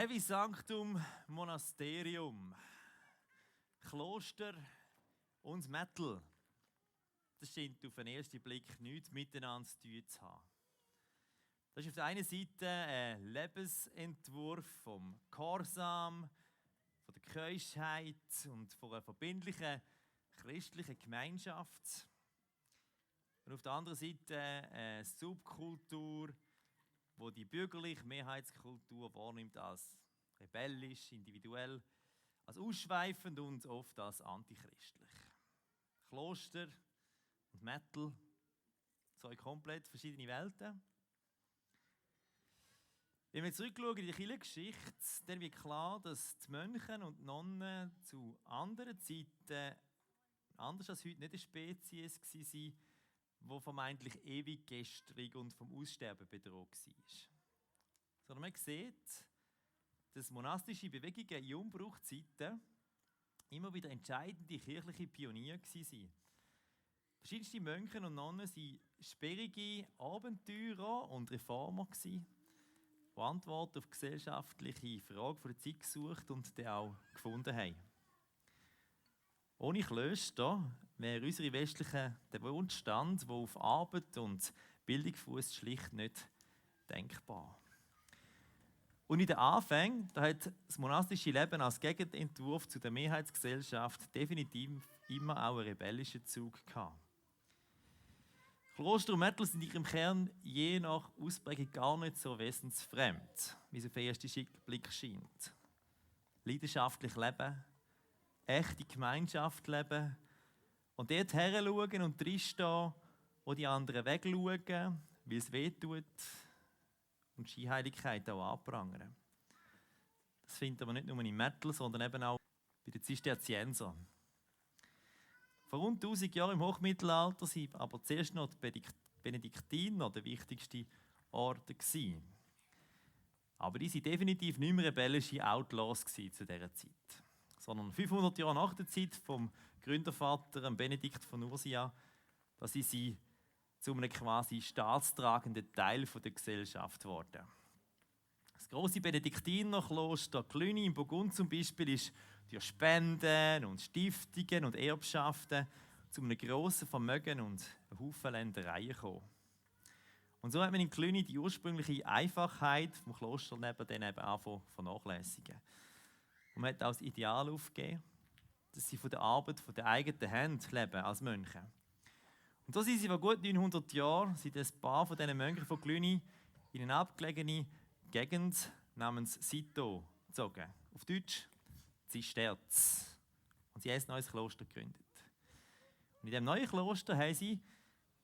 Brevi Sanctum Monasterium. Kloster und Metal. Das scheint auf den ersten Blick nichts miteinander zu tun zu haben. Das ist auf der einen Seite ein Lebensentwurf vom Gehorsam, von der Keuschheit und von einer verbindlichen christlichen Gemeinschaft. Und auf der anderen Seite eine Subkultur, wo die bürgerliche Mehrheitskultur wahrnimmt als rebellisch, individuell, als ausschweifend und oft als antichristlich. Kloster und Metal, zwei komplett verschiedene Welten. Wenn wir zurückschauen in die Kirchengeschichte, dann wird klar, dass die Mönche und Nonnen zu anderen Zeiten, anders als heute, nicht eine Spezies waren, die vermeintlich ewig gestrig und vom Aussterben bedroht war. Sondern man sieht, dass monastische Bewegungen in Umbruchzeiten immer wieder entscheidende kirchliche Pioniere waren. Verschiedenste Mönche und Nonnen waren sperrige Abenteurer und Reformer, die Antworten auf gesellschaftliche Fragen der Zeit gesucht und die auch gefunden haben. Ohne Klöster wäre unser westlicher Wohlstand, der auf Arbeit und Bildung fußt, schlicht nicht denkbar. Und in den Anfängen hat das monastische Leben als Gegenentwurf zu der Mehrheitsgesellschaft definitiv immer auch einen rebellischen Zug gehabt. Kloster und Metal sind in ihrem Kern je nach Ausprägung gar nicht so wesensfremd, wie es auf den ersten Blick scheint. Leidenschaftlich leben, echte Gemeinschaft leben und dort hinschauen und drinstehen, wo die anderen wegschauen, weil es weh tut und Scheinheiligkeit auch anprangern. Das findet man nicht nur im Metal, sondern eben auch bei den Zisterziensern. Vor rund 1000 Jahren im Hochmittelalter waren aber zuerst noch die Benediktiner der wichtigste Orden gewesen. Aber die waren definitiv nicht mehr rebellische Outlaws zu dieser Zeit. Sondern 500 Jahre nach der Zeit vom Gründervater Benedikt von Nursia, da sind sie zu einem quasi staatstragenden Teil der Gesellschaft geworden. Das grosse Benediktinerkloster Cluny in Burgund zum Beispiel ist durch Spenden und Stiftungen und Erbschaften zu einem grossen Vermögen und einem Haufen Ländereien gekommen. Und so hat man in Cluny die ursprüngliche Einfachheit vom Klosterleben dann eben angefangen zu vernachlässigen. Und man hat auch das Ideal aufgegeben, dass sie von der Arbeit von der eigenen Hand leben als Mönche. Und da sind sie vor gut 900 Jahren, sind ein paar von diesen Mönchen von Cluny in eine abgelegene Gegend namens Citeaux gezogen. Auf Deutsch Zisterz. Und sie haben ein neues Kloster gegründet. Und in diesem neuen Kloster haben sie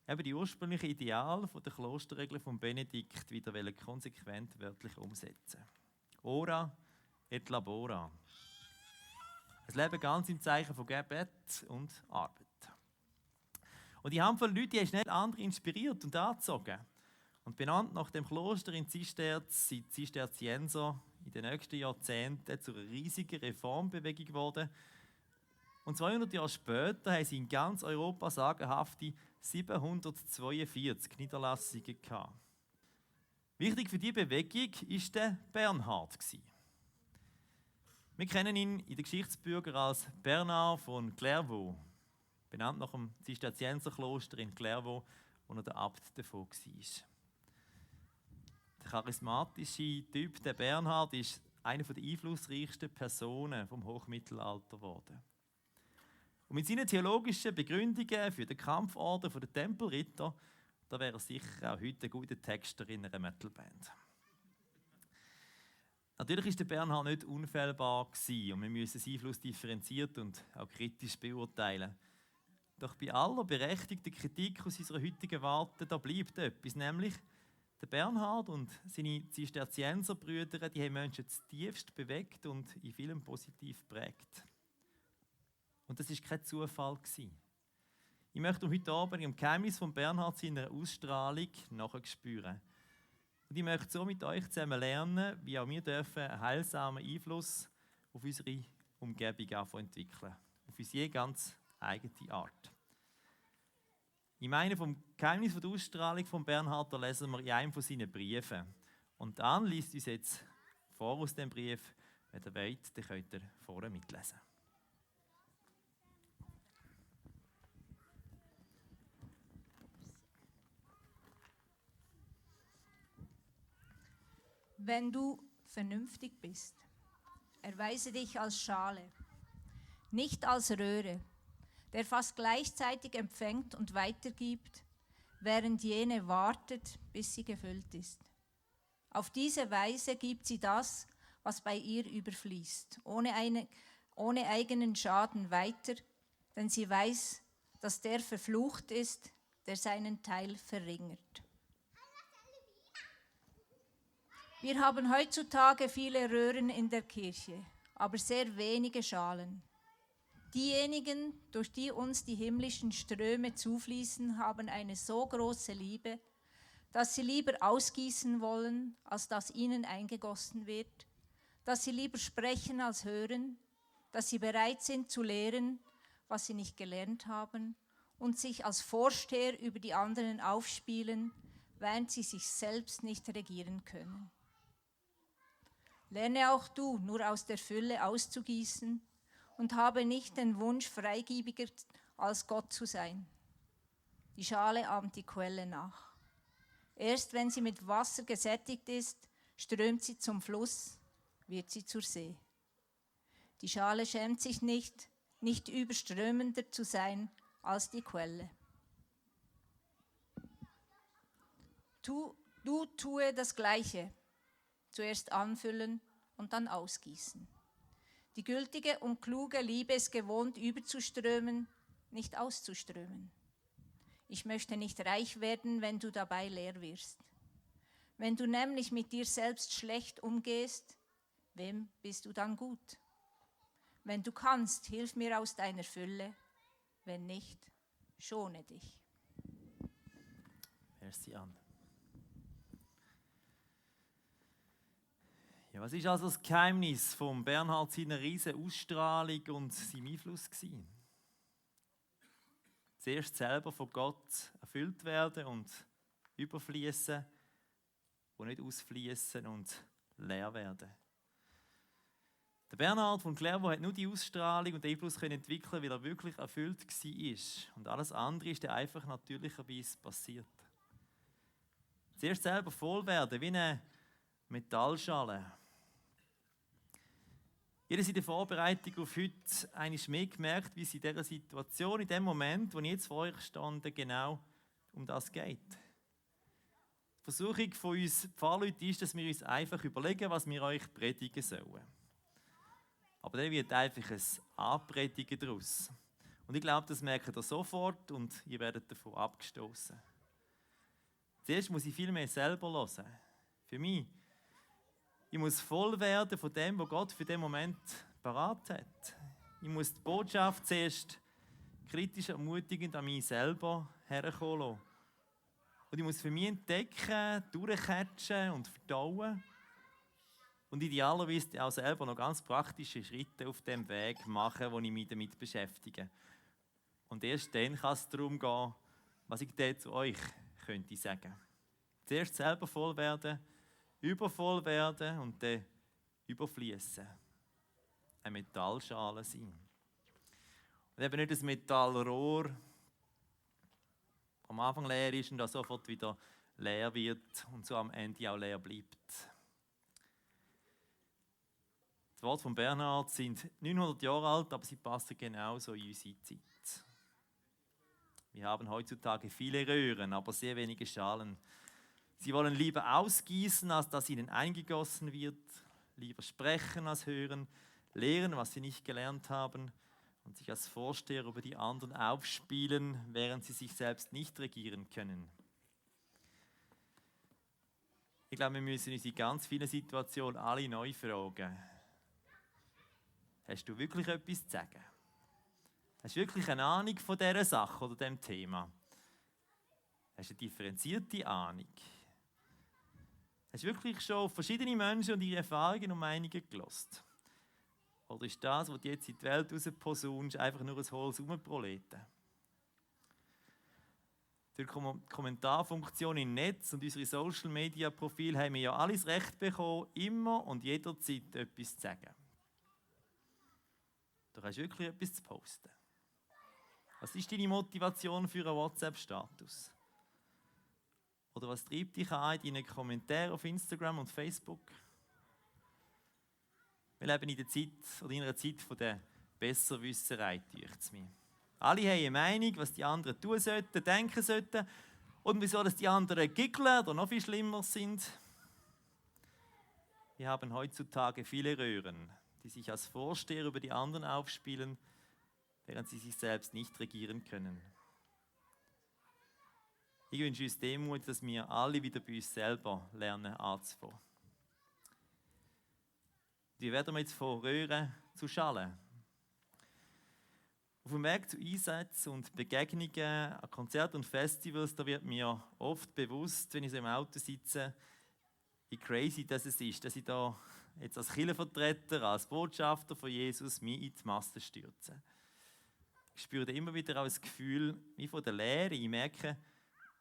eben die ursprünglichen Ideale der Klosterregeln von Benedikt wieder konsequent wörtlich umsetzen. Ora et labora. Das Leben ganz im Zeichen von Gebet und Arbeit. Und die Handvoll Leute, die haben schnell andere inspiriert und angezogen. Und benannt nach dem Kloster in Zisterz sind die Zisterzienser in den nächsten Jahrzehnten zu einer riesigen Reformbewegung geworden. Und 200 Jahre später haben sie in ganz Europa sagenhafte 742 Niederlassungen gehabt. Wichtig für diese Bewegung war der Bernhard. Wir kennen ihn in den Geschichtsbüchern als Bernhard von Clairvaux, benannt nach dem Zisterzienserkloster in Clairvaux, wo er der Abt davon war. Der charismatische Typ, der Bernhard, ist eine der einflussreichsten Personen vom Hochmittelalter geworden. Und mit seinen theologischen Begründungen für den Kampforden der Tempelritter, da wäre er sicher auch heute ein guter Texter in einer Metalband. Natürlich war der Bernhard nicht unfehlbar und wir müssen seinen Einfluss differenziert und auch kritisch beurteilen. Doch bei aller berechtigten Kritik aus unserer heutigen Warte, da bleibt etwas, nämlich der Bernhard und seine Zisterzienserbrüder, die haben Menschen zutiefst bewegt und in vielem positiv geprägt. Und das war kein Zufall. Ich möchte heute Abend im Geheimnis von Bernhard seiner Ausstrahlung nachspüren. Und ich möchte so mit euch zusammen lernen, wie auch wir dürfen einen heilsamen Einfluss auf unsere Umgebung entwickeln. Auf unsere ganz eigene Art. Ich meine, vom Geheimnis der Ausstrahlung von Bernhard lesen wir in einem von seinen Briefen. Und Anne liest uns jetzt vor aus dem Brief. Wenn ihr wollt, dann könnt ihr vorne mitlesen. Wenn du vernünftig bist, erweise dich als Schale, nicht als Röhre, der fast gleichzeitig empfängt und weitergibt, während jene wartet, bis sie gefüllt ist. Auf diese Weise gibt sie das, was bei ihr überfließt, ohne eigenen Schaden weiter, denn sie weiß, dass der verflucht ist, der seinen Teil verringert. Wir haben heutzutage viele Röhren in der Kirche, aber sehr wenige Schalen. Diejenigen, durch die uns die himmlischen Ströme zufließen, haben eine so große Liebe, dass sie lieber ausgießen wollen, als dass ihnen eingegossen wird, dass sie lieber sprechen als hören, dass sie bereit sind zu lehren, was sie nicht gelernt haben, und sich als Vorsteher über die anderen aufspielen, während sie sich selbst nicht regieren können. Lerne auch du, nur aus der Fülle auszugießen und habe nicht den Wunsch, freigebiger als Gott zu sein. Die Schale ahmt die Quelle nach. Erst wenn sie mit Wasser gesättigt ist, strömt sie zum Fluss, wird sie zur See. Die Schale schämt sich nicht überströmender zu sein als die Quelle. Du tue das Gleiche. Zuerst anfüllen und dann ausgießen. Die gültige und kluge Liebe ist gewohnt, überzuströmen, nicht auszuströmen. Ich möchte nicht reich werden, wenn du dabei leer wirst. Wenn du nämlich mit dir selbst schlecht umgehst, wem bist du dann gut? Wenn du kannst, hilf mir aus deiner Fülle. Wenn nicht, schone dich. Merci, Anne. Ja, was ist also das Geheimnis von Bernhard seiner riesen Ausstrahlung und seinem Einfluss gewesen? Zuerst selber von Gott erfüllt werden und überfließen und nicht ausfließen und leer werden. Der Bernhard von Clairvaux hat nur die Ausstrahlung und den Einfluss entwickeln, weil er wirklich erfüllt war. Und alles andere ist dann einfach natürlicherweise passiert. Zuerst selber voll werden, wie eine Metallschale. Jeder in der Vorbereitung auf heute einmal mehr gemerkt, wie es in dieser Situation, in dem Moment, wo ich jetzt vor euch stand, genau um das geht. Die Versuchung von uns Pfarrleuten ist, dass wir uns einfach überlegen, was wir euch predigen sollen. Aber dann wird einfach ein Anpredigen daraus. Und ich glaube, das merkt ihr sofort und ihr werdet davon abgestoßen. Zuerst muss ich viel mehr selber hören. Für mich. Ich muss voll werden von dem, was Gott für den Moment parat hat. Ich muss die Botschaft zuerst kritisch ermutigend an mich selber herkommen lassen. Und ich muss für mich entdecken, durchcatchen und verdauen. Und idealerweise auch selber noch ganz praktische Schritte auf dem Weg machen, wo ich mich damit beschäftige. Und erst dann kann es darum gehen, was ich dort zu euch könnte sagen. Zuerst selber voll werden, übervoll werden und dann überfließen. Eine Metallschale sein. Und eben nicht ein Metallrohr, das am Anfang leer ist und dann sofort wieder leer wird und so am Ende auch leer bleibt. Die Worte von Bernhard sind 900 Jahre alt, aber sie passen genauso in unsere Zeit. Wir haben heutzutage viele Röhren, aber sehr wenige Schalen. Sie wollen lieber ausgießen, als dass ihnen eingegossen wird, lieber sprechen als hören, lehren, was sie nicht gelernt haben und sich als Vorsteher über die anderen aufspielen, während sie sich selbst nicht regieren können. Ich glaube, wir müssen uns in ganz vielen Situationen alle neu fragen. Hast du wirklich etwas zu sagen? Hast du wirklich eine Ahnung von dieser Sache oder diesem Thema? Hast du eine differenzierte Ahnung? Hast du wirklich schon auf verschiedene Menschen und ihre Erfahrungen und Meinungen gehört? Oder ist das, was du jetzt in die Welt rausposaunst, einfach nur ein hohles Rumproleten? Durch die Kommentarfunktion im Netz und unsere Social-Media-Profile haben wir ja alles Recht bekommen, immer und jederzeit etwas zu sagen. Du hast wirklich etwas zu posten. Was ist deine Motivation für einen WhatsApp-Status? Oder was treibt dich an in deinen Kommentaren auf Instagram und Facebook? Wir leben in einer Zeit von der Besserwisserei, denkt es mir. Alle haben eine Meinung, was die anderen tun sollten, denken sollten und wieso dass die anderen giggeln oder noch viel schlimmer sind. Wir haben heutzutage viele Röhren, die sich als Vorsteher über die anderen aufspielen, während sie sich selbst nicht regieren können. Ich wünsche uns Demut, dass wir alle wieder bei uns selber lernen anzufangen. Wie werden wir jetzt von Röhren zu Schalen? Auf dem Weg zu Einsätzen und Begegnungen an Konzerten und Festivals, da wird mir oft bewusst, wenn ich so im Auto sitze, wie crazy das ist, dass ich da jetzt als Kirchenvertreter, als Botschafter von Jesus mich in die Masse stürze. Ich spüre immer wieder auch das Gefühl, wie von der Lehre. Ich merke,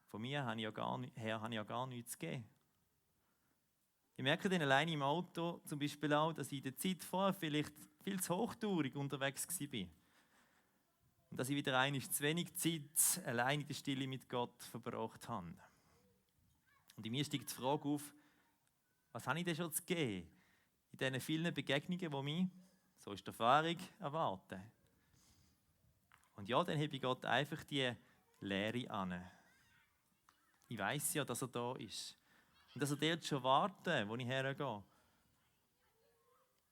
von mir habe ich ja gar nichts zu geben. Ich merke dann alleine im Auto zum Beispiel auch, dass ich in der Zeit vorher vielleicht viel zu hochtourig unterwegs war. Und dass ich wieder einmal zu wenig Zeit allein in der Stille mit Gott verbracht habe. Und in mir steigt die Frage auf, was habe ich denn schon zu geben in diesen vielen Begegnungen, die mich, so ist die Erfahrung, erwarten. Und ja, dann habe ich Gott einfach die Lehre an. Ich weiss ja, dass er da ist. Und dass er dort schon wartet, wo ich hergehe.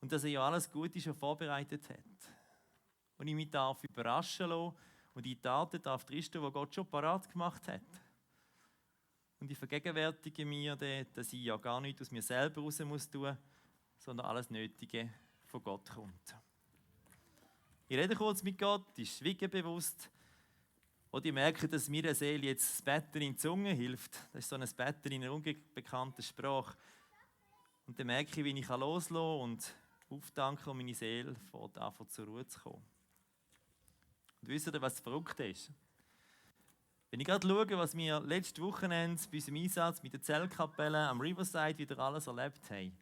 Und dass er ja alles Gute schon vorbereitet hat. Und ich mich darf überraschen lassen und die Taten darf tristen, die Gott schon parat gemacht hat. Und ich vergegenwärtige mir, dass ich ja gar nichts aus mir selber raus tun muss, sondern alles Nötige von Gott kommt. Ich rede kurz mit Gott, ist schweigenbewusst. Und ich merke, dass mir der Seele jetzt das Betten in die Zunge hilft. Das ist so ein Betten in einer unbekannten Sprache. Und dann merke ich, wie ich loslassen kann und aufdanken, und meine Seele fängt an, zur Ruhe zu kommen. Und wisst ihr, was verrückt ist? Wenn ich gerade schaue, was wir letzte Wochenende bei unserem Einsatz mit der Zellkapelle am Riverside wieder alles erlebt haben,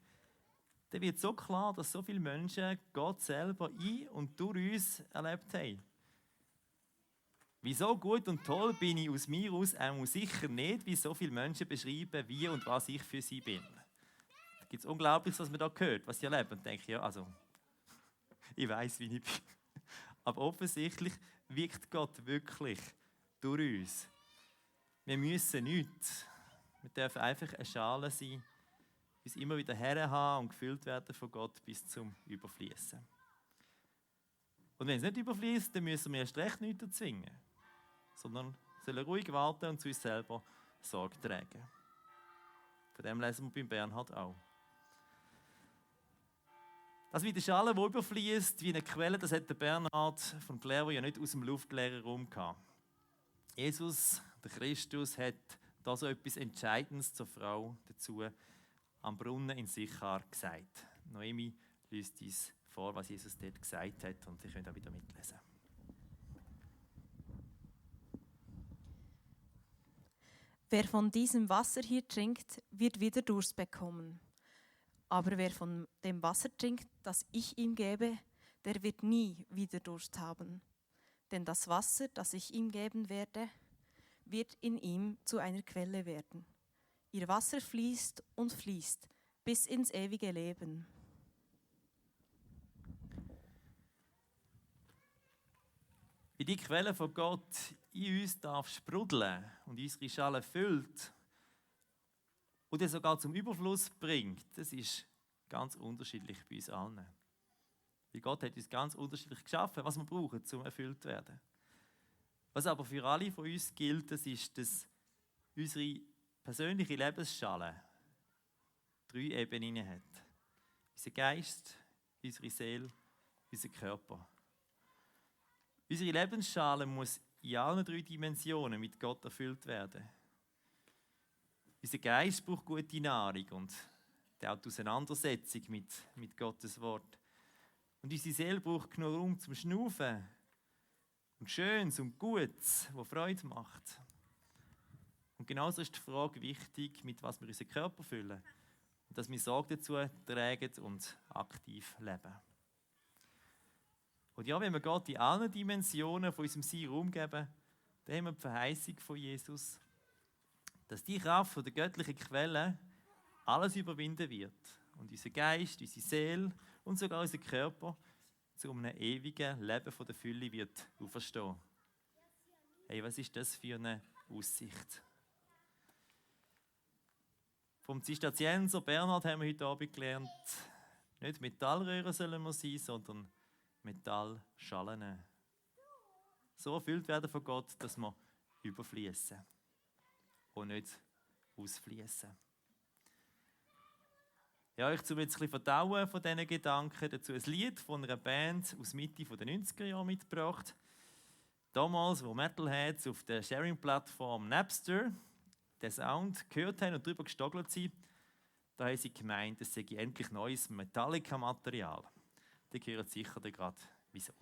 dann wird so klar, dass so viele Menschen Gott selber in und durch uns erlebt haben. Wieso gut und toll bin ich aus mir aus auch sicher nicht, wie so viele Menschen beschreiben, wie und was ich für sie bin. Da gibt es Unglaubliches, was man da hört, was sie erleben. Und denke, ja, also, ich weiß, wie ich bin. Aber offensichtlich wirkt Gott wirklich durch uns. Wir müssen nichts. Wir dürfen einfach eine Schale sein, uns immer wieder herhaben und gefüllt werden von Gott bis zum Überfließen. Und wenn es nicht überfließt, dann müssen wir erst recht nichts erzwingen, sondern sollen ruhig warten und zu uns selber Sorge tragen. Von dem lesen wir beim Bernhard auch. Das wie der Schale, der überfließt, wie eine Quelle, das hat der Bernhard von Clairvaux ja nicht aus dem luftleeren Raum gehabt. Jesus, der Christus, hat da so etwas Entscheidendes zur Frau dazu am Brunnen in Sichar gesagt. Noemi liest uns vor, was Jesus dort gesagt hat, und ihr könnt auch wieder mitlesen. Wer von diesem Wasser hier trinkt, wird wieder Durst bekommen. Aber wer von dem Wasser trinkt, das ich ihm gebe, der wird nie wieder Durst haben. Denn das Wasser, das ich ihm geben werde, wird in ihm zu einer Quelle werden. Ihr Wasser fließt und fließt bis ins ewige Leben. Wie die Quelle von Gott in uns darf sprudeln und unsere Schale füllt und es sogar zum Überfluss bringt, das ist ganz unterschiedlich bei uns allen. Weil Gott hat uns ganz unterschiedlich geschaffen, was wir brauchen, um erfüllt zu werden. Was aber für alle von uns gilt, das ist, dass unsere persönliche Lebensschale 3 Ebenen hat. Unser Geist, unsere Seele, unser Körper. Unsere Lebensschale muss in allen 3 Dimensionen mit Gott erfüllt werden. Unser Geist braucht gute Nahrung und die Auseinandersetzung mit Gottes Wort. Und unsere Seele braucht genug Raum zum Schnaufen und Schönes und Gutes, das Freude macht. Und genauso ist die Frage wichtig, mit was wir unseren Körper füllen. Und dass wir Sorge dazu tragen und aktiv leben. Und ja, wenn wir Gott in allen Dimensionen von unserem Sein Raum geben, dann haben wir die Verheißung von Jesus, dass die Kraft von der göttlichen Quelle alles überwinden wird und unser Geist, unsere Seele und sogar unser Körper zu einem ewigen Leben von der Fülle wird auferstehen. Hey, was ist das für eine Aussicht? Vom Zisterzienser Bernhard haben wir heute Abend gelernt, nicht Metallröhren sollen wir sein, sondern Metallschalen. So erfüllt werden von Gott, dass wir überfließen und nicht ausfließen. Ja, ich habe jetzt ein bisschen verdauen von diesen Gedanken dazu ein Lied von einer Band aus Mitte der 90er Jahre mitgebracht. Damals, wo Metalheads auf der Sharing-Plattform Napster den Sound gehört haben und darüber gestogelt sind, da haben sie gemeint, es sei endlich neues Metallica-Material. Die hören sicher gerade wieso.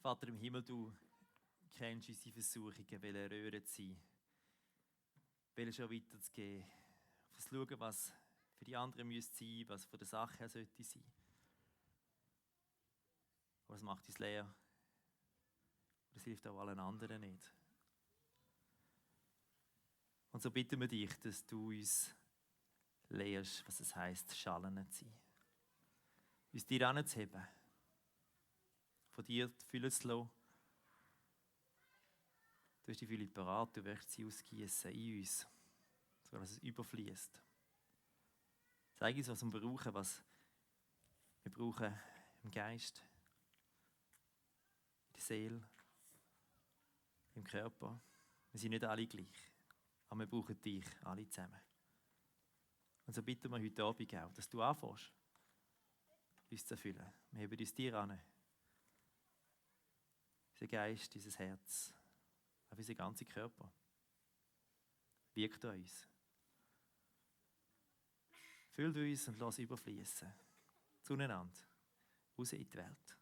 Vater im Himmel, du kennst unsere Versuchungen, welche Röhren zu sein, welche schon weiterzugeben, auf das Schauen, was für die anderen müsste sein, was von der Sache her sollte sein. Aber es macht uns leer. Das hilft auch allen anderen nicht. Und so bitten wir dich, dass du uns lehrst, was es heisst, Schalen zu sein. Uns dir anzuheben. Von dir füllen zu lassen. Du hast die Fülle parat, du wirst sie ausgießen in uns, sodass es überfließt. Zeig uns, was wir brauchen, was wir brauchen im Geist, in der Seele, im Körper. Wir sind nicht alle gleich, aber wir brauchen dich, alle zusammen. Und so bitten wir heute Abend auch, dass du anfängst, uns zu erfüllen. Wir heben uns dir an. Unser Geist, unser Herz, auch unser ganzer Körper. Wirkt an uns. Füllt uns und lass überfließen. Zueinander. Raus in die Welt.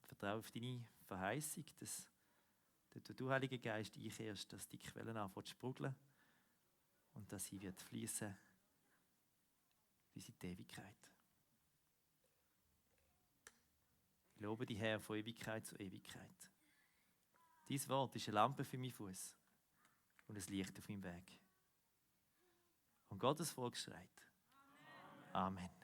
Vertraue auf deine Verheißung, dass dort, wo du, Heiliger Geist, einkehrst, dass die Quellen anfangen zu sprudeln und dass sie wird fließen bis in die Ewigkeit. Ich lobe dich, Herr, von Ewigkeit zu Ewigkeit. Dein Wort ist eine Lampe für meinen Fuß und ein Licht auf meinem Weg. Und Gottes Volk schreit. Amen.